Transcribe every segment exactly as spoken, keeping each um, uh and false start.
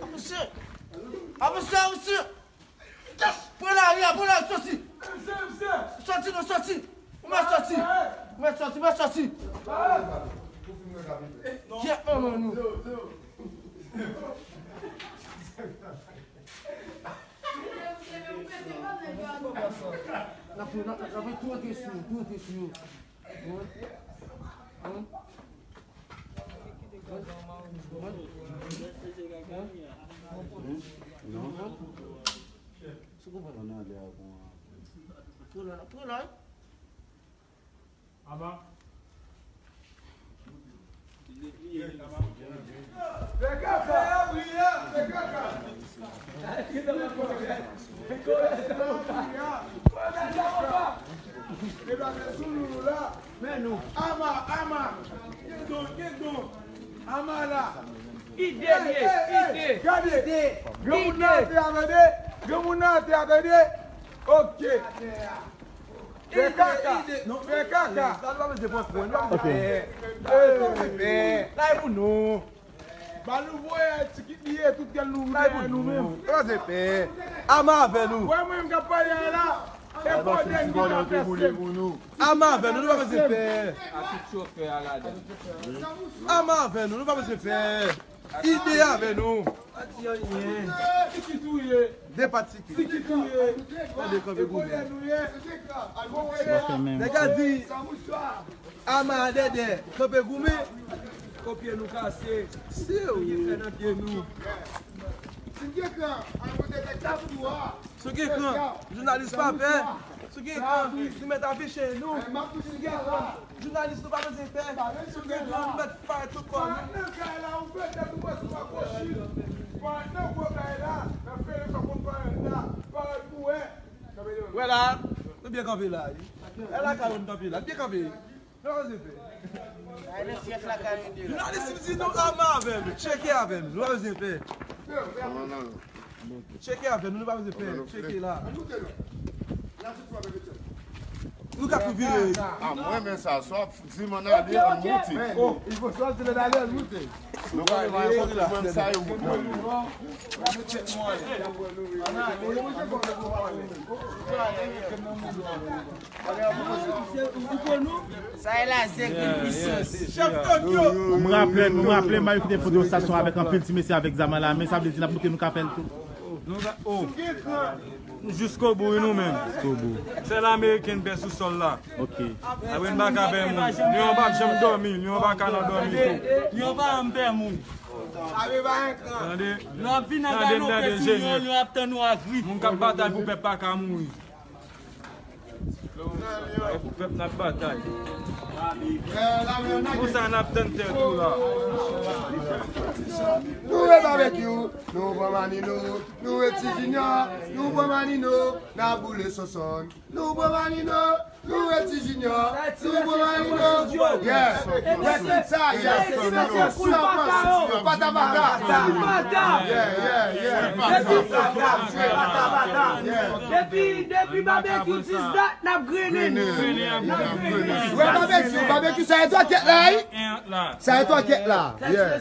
Avanse! Avanse, avanse! Pran lari a, pran lari, sòti! Sòti, non, sòti! Ou mèt sòti! Ou mèt sòti, ou mèt sòti! Kèt manman nou! N ap, n ap, n ap tou antre sou yo, tou antre sou yo. Wi. Wi. Wi. Wi. Wi. Pran lè, pran lè. Aba. Fè kaka, fè kaka. Men nou. Ama, ama. Gen don, gen don. Ama la. Ide l ye, ide. Gade. Granmoun nan te a tande. Granmoun nan te a tande. Ok. Fè kaka. Fè kaka. Ok. La e pou nou. Ba nou voye ti kit li ye, tout kèl nou dèyè nou menm. Nou pa bezwen pè. Ama avè nou. Wè mwen m k ap pale a la. E vòlè ki ka pèse m. Ama avè nou, nou pa bezwen pè. Ama avè nou, nou pa bezwen pè. Ide avè nou. Ti kit ou ye. De pati. Ti kit ou ye. Gade kanpe goumen. Nèg la di, ama a dèdè, kanpe goumen. Kopye nou kase. Yo fè nan pye nou. Si w gen kran, al kote nèg Kafou a. Si w gen kran, jounalis pa pè. Si w gen kran, nou mèt afiche nou. Si w gen kran, jounalis nou pa bezwen pè. Si w gen kran, nou mèt parèt tout kò nou. Parèt nan kay la, ou pètèt ou wè sou akwochi. Parèt nan gwo kay la, nan fere sa konn parèt la. Parèt pou wè. Wè la, nou byen kanpe la, wi. E la kay ou n kanpe la, byen kanpe. Nou pa bezwen pè. Jounalis di nou ama avè nou, tcheke avè nou, nou pa bezwen pè. Tcheke avè nou, nou pa bezwen pè, tcheke la. Nou ka tou vire. A, mwen renmen sa, sa w ap di m ann ale, ann moute. Nou pa gen anyen kont mwen, sa yo mwen. Sa e la, se ki pwisans. M raple, m raple, m ap kite foto stasyon avèk anpil ti mesye avèk zam nan la men, sa vle di n ap montre nou ka fè l tou. Nou ka, oh. Jiskobou, wi, nou menm. Jiskobou. Sèl Ameriken pè sou sòl la. Ok. Apre n pa ka pè moun. Lyon pa janm dòmi, lyon pa ka nan dòmi tou. Lyon pa janm pè moun. Tande? Lyon ap vin nan galon pè sou lyon, lyon ap tann nou ak ri. Moun k ap batay pou pèp pa ka mouri. E pou pèp n ap batay. Konsa n ap tann tèt ou la. Nou e Babekyou, nou pran Manino, nou e Ti Jinyò, nou pran Manino, n ap boule Sonsonn. Nou pran Manino, nou e Ti Jinyò, nou pran Manino. Yeah, yeah, se sa, yeah, se sa, se sa, pata pata. Yeah, yeah, yeah. Pata pata. Depi, depi Babekyou dis dat, n ap grennen. N ap grennen. Wè Babekyou, Babekyou, sa e twa kèt la, wi. Sa e twa kèt la. Yeah.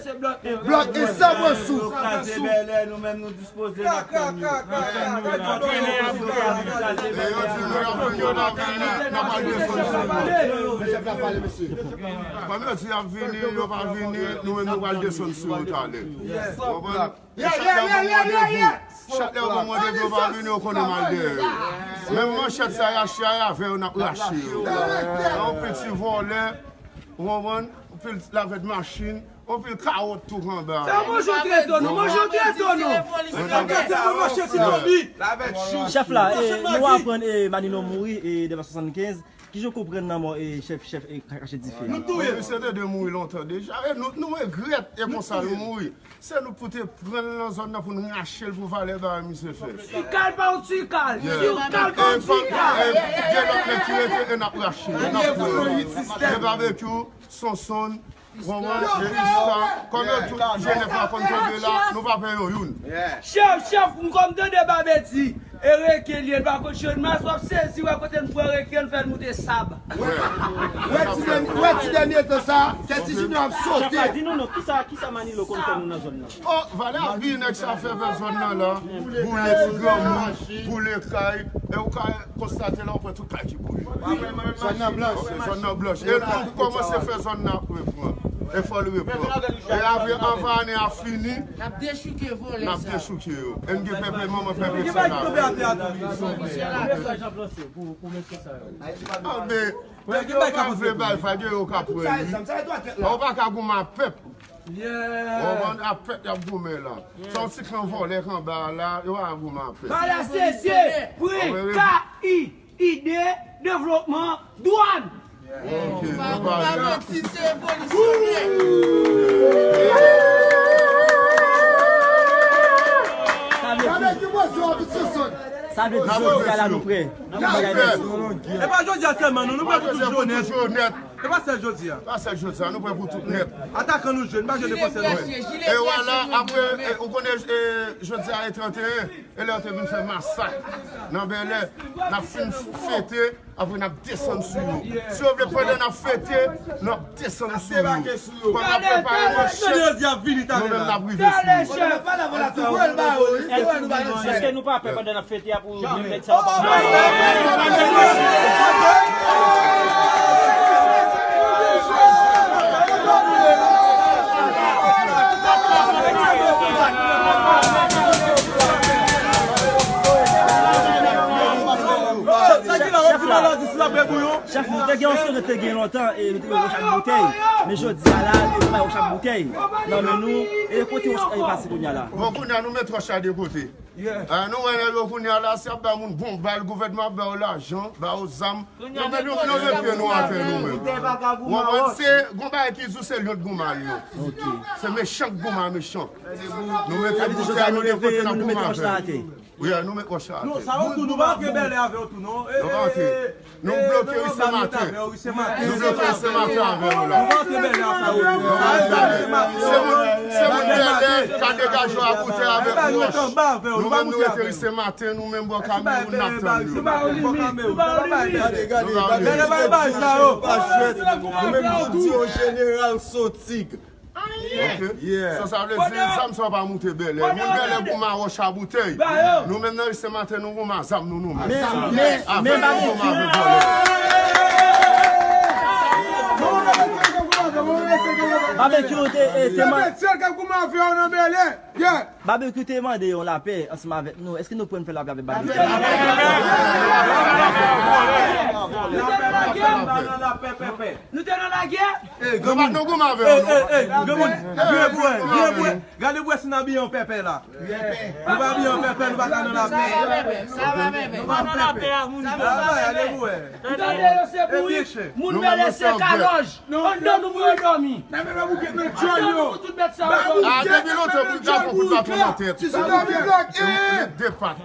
Blòk e san pran souf. Kraze bèlè, nou menm nou dispoze n ap tann yo. N ap tann yo la. Yo di nou y ap vini, yo pa vini, n ap al desann sou yo. Chèf la pale, mesye. Kòm yo di y ap vini, yo pa vini, nou menm nou pral desann sou yo talè. Konprann? Chak lè yo ban m randevou, chak lè yo ban m randevou, yo pa vini, yo konnen m al dèyè yo. Menm manchèt sa y achte a, avè yo n ap rache yo. Yon pil ti vòlè, ou konprann? Yon pil lavèt machin, yon pil kawòt tou anba. Fè manje w treto nou, manje w treto nou. Fè manje w treto nou. Chèf la, e, nou aprann, e, Manino mouri, e, de swasann kenz. Kijan w konprann lanmò, e, chèf, chèf, e, Ka-, Kache Dife a? Nou touye l. Misye te dwe mouri lontan deja. E nou, nou regrèt, e konsa l mouri. Se nou pou te pran l nan zòn nan pou n rache l pou valè bagay misye fè. Ti kal pa yon ti kal. Yeah. Ti kal pa yon ti kal. E, e, gen lòt nèg ki rete e n ap rache. E n ap pran yo. E Babekyou, Sonsonn, Ronron, e Iska, kòm yo tout Jenèf la konn tonbe la, nou pa pè yo youn. Chèf, chèf, m konn tande Babe di, E reken li ye, l pa konn channmas, w ap sezi, wè kote n pran reken, n fè l moute sab. Wè ti dènye, wè ti dènye tan sa, kè ti Junior ap sote. Chèf la, di nou non, kisa, kisa Manilo konn fè nou nan zòn nan? O, valè a vi nèg sa fè fè zòn nan la. Boule ti granmoun, boule kay. E ou ka konstate la, ou pran tout kay ki boule. Zòn nan blanch. Ok, zòn nan blanch. E l tou kòmanse fè zòn nan ap reprann. E fò l reprann. E avè anvan ane a fini, n ap dechouke vòlè sa. N ap dechouke yo. E n gen pèpè manman pèpè sa la. Anben, nèg yo pa vle bay fag yo, yo ka pran li. Ou pa ka goumen ak pèp. Ou konprann? A pèp y ap goumen la. Se yon ti klan vòlè k anba a la, yo pa ka goumen ak pèp. Pale a sesye, pre, ka, i, ide, devlopman, dwàn. Ok, nou pa vle. Sa vle di, sa vle di jodi a la nou prè. Nou prè. E pa jodi a sèlman, non, nou prè pou tout jounen. E pa sèl jodi a. Pa sèl jodi a, nou prè pou tout nèt. Atakan nou jwenn, pa jwenn defansè nou jwenn. E wala, apre, e, ou konnen, e, jodi a e trannteyen, e lè yo te vin fè masak nan Bèlè, n ap fin fete, apre n ap desann sou yo. Si yo vle pandan n ap fete, n ap desann sou yo. Pandan n ap prepare manchèt, nou menm n ap rive sou yo. Èske nou pa pè pandan n ap fete a pou menm nèg sa yo pa. Chèf, nou te gen yon seri te gen lontan, e nou te gen wòch ak boutèy. Men jodi a la, e nou bay wòch ak boutèy nan men nou, e kote wòch e pase kounye a la? Bon, kounye a nou met wòch la de kote. Ah, nou wè nèg yo kounye a la, si y ap ba moun bon bal, gouvènman ap ba yo lajan, ba yo zam. Nou, nou, nou, nou met pye nou atè nou menm. Ou konprann? Se gon bagay ki di w se lyon k goumen ak lyon. Se mechan k goumen ak mechan. Nou mete boutèy nou de kote, n ap goumen avè yo. Wi, nou met wòch la atè. Non, sa yo tou, nou pa antre Bèlè avè yo tou, non. Nou pa antre. Nou bloke ri Sen Maten. Nou bloke ri Sen Maten avè yo la. Nou pa antre Bèlè avè yo tou. Se moun, se moun Bèlè ka degaje yo a boutèy avèk wòch. Nou menm nou rete ri Sen Maten, nou menm bò Kamewoun n ap tann yo. Nou pa yon limit, nou pa yon limit. Bèlè pa bay sa yo. Nou menm nou di yo jeneral Sotig. Ok. So sa vle di, zam sa yo pa moute Bèlè. Moun Bèlè goumen a wòch a boutèy. Nou menm nan ri Sen Maten nou goumen a zam nou, nou menm. Men, men, men, Babekyou. Babekyou te, e, te man- Babekyou te mande yon lapè ansanm avèk nou. Èske nou prè n fè lapè avèk Babekyou? Nou te nan lagè. Ey, granmoun. Nou goumen avè yo, non. Ey, ey, granmoun. Vire pou wè, vire pou wè. Gade pou wè si n abiye an pèpè la. Nou pa abiye an pèpè, nou pa ka nan lapè. Sa va, pèpè? Nou pa nan lapè a moun. Sa va, gade pou wè. Tande yo, se bourik. Moun Bèlè se kalòj. Anndan nou pou yo dòmi. Anndan nou pou tout bèt sa yo dòmi. Ah, depi lontan pou djòl pou djòl pou nan tèt. Ti sou dòmi blòk. Met de pat.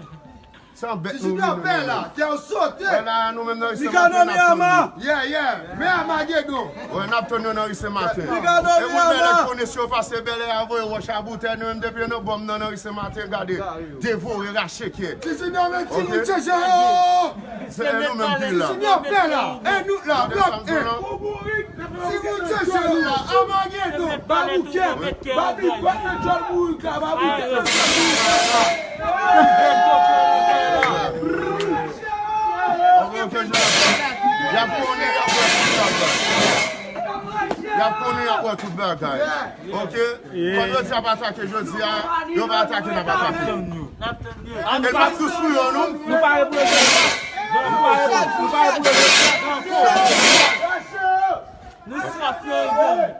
Se yon bèt nou vin nou menm. Wè la, nou menm nan ri Sen Maten n ap tann yo. Yeah, yeah. Men Amagedon. Wè, n ap tann yo nan ri Sen Maten. E moun Bèlè konnen si yo pase Bèlè a voye wòch a boutèy, nou menm depi yo nan bòm nan, nan ri Sen Maten, gade. Devore, rache kè. Ti Junior men ti moun tchèchè yo. Se nou menm ki la. Ti Junior pè la. E nou la, blòk en. Ti moun tchèchè yo la. Amagedon. Baboukèt. Babi, kwè nan djòl bourik la, baboukèt. Y ap konnen y ap wè tout bagay. Y ap konnen y ap wè tout bagay. Ok? Kòm yo di y ap atake jodi a, yo va atake, n ap atake. E n p ap dous pou yo, non. Nou pare pou yo jodi a. Nou pare pou, nou pare pou yo jodi a. Nou saf yo,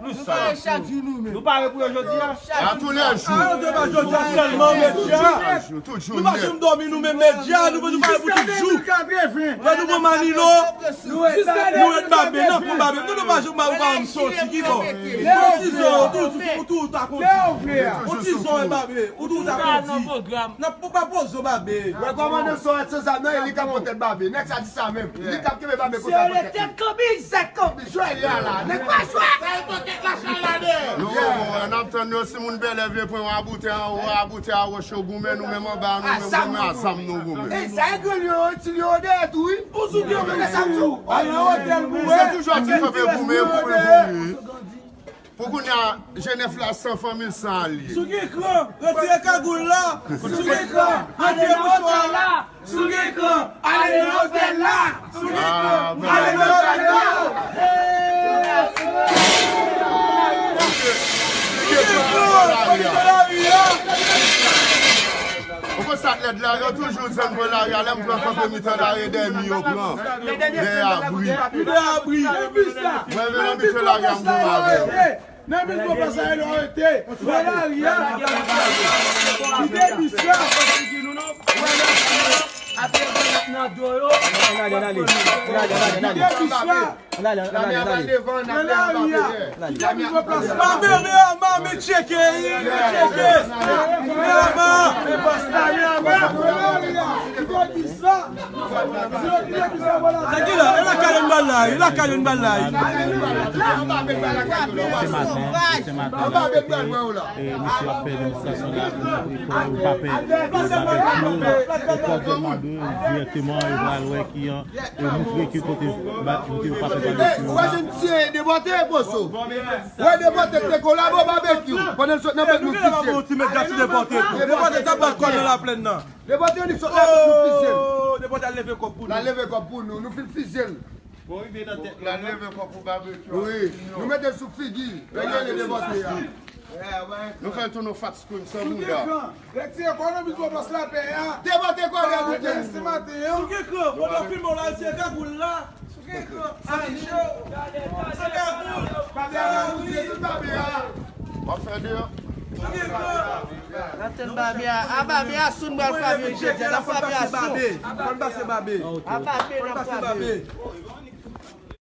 nou saf. Nou pare chak jou nou menm. Nou pare pou yo jodi a. A tou lè jou. A yo te pa jodi a sèlman, medya. Tout jou, tout jou. Nou pa janm dòmi nou menm, medya. Nou, nou pare pou tout jou. Lè nou pran Manilo, nou ret Babe, nan pran Babe. Nou, nou pa janm ba ou pa yon soti ki bò. Yon ti zo, ou tou, ou tou, ou ta kondi. Yon ti zo, Babe, ou tou, ou ta kondi. N ap pa poze Babe. Wè kòmandan Sowèt san zam nan, e li k ap pran tèt Babe. Nèg sa di sa menm. Li k ap kenbe Babe konsa. Se yo le tèt kanbi, zèk kanbi. Jwè li a la. Nèg pa jwè. Nou, n ap tann yo, si moun Bèlè vle pran yon aboutèy anwo, aboutèy a wòch yo goumen, nou menm anba a, nou menm goumen, a zam nou goumen. Ey, sa e gran lyon, ti lyon dèyè tou, wi. Ou sou lyon, men sa tou. Al nan otèl pou wè. Se toujou ap di kanpe goumen, goumen, goumen. Pou kounye a, Jenèf la san fanmi l, san alye. Sou ki kran? Retire kagoul la. Sou ki kran? Retire mouchwa la. Sou ki kran? Ale nan otèl la. Sou ki kran? Ale nan otèl la. Sou ki kran? Sou ki kran? Ou konn sa k lèd la, yo toujou di m pran lari a, lè m pran kanpe mitan lari, dèmi yo pran. Dèyè abri. Dèyè abri. Mwen vin nan mitan lari a, m pran avè yo. Nan mitan plas la, yo arete. Pran lari a. Kite bis la. Kite bis la. Lame a pral devan, n ap lè anba dèyè. Lame a pral devan. Babè, men anba, men tcheke, men tcheke. Men anba. Sa ki la, e lakay yo n pral la, e lakay yo n pral la. Se maten, se maten. E misye ap fè demonstrasyon la, pou nou, pou nou pa pè, pou nou pa pè. E kòdèman de dirèkteman, e pral wè ki an E montre ki kote ba, kote yo pa fè babekyu yo la. Ou pa janm tiye depòte, poso. Ou wè depòte te kolabo babekyu. Pandan l sot nan bèk nou fizye l. Ti met gati depòte. Depòte t ap bat kò l nan laplèn nan. Depòte li sot la nou fizye l. Oh, depòte al leve kòb pou nou. L al leve kòb pou nou. Nou fin fizye l. Bon, rive nan tèt. L al leve kòb pou babekyu. Wi. Nou mete l sou figi. Règle depòte a. Nou fè l tounen yon fat screen san bouda. Retire kò nan mitan plas lapè a. Depòte kò nan mitan. Se maten an. Sou ki kran? Mwen pa filme w la, retire kagoul la. Sou ki kran? Afiche w. San kagoul. San kagoul. Tout babè a. W ap fè deyò. Sou ki kran? N ap tann babè a. A babè a sou n pral frape jodi a. N ap frape a sou. Konn pase babè. A babè n ap frape.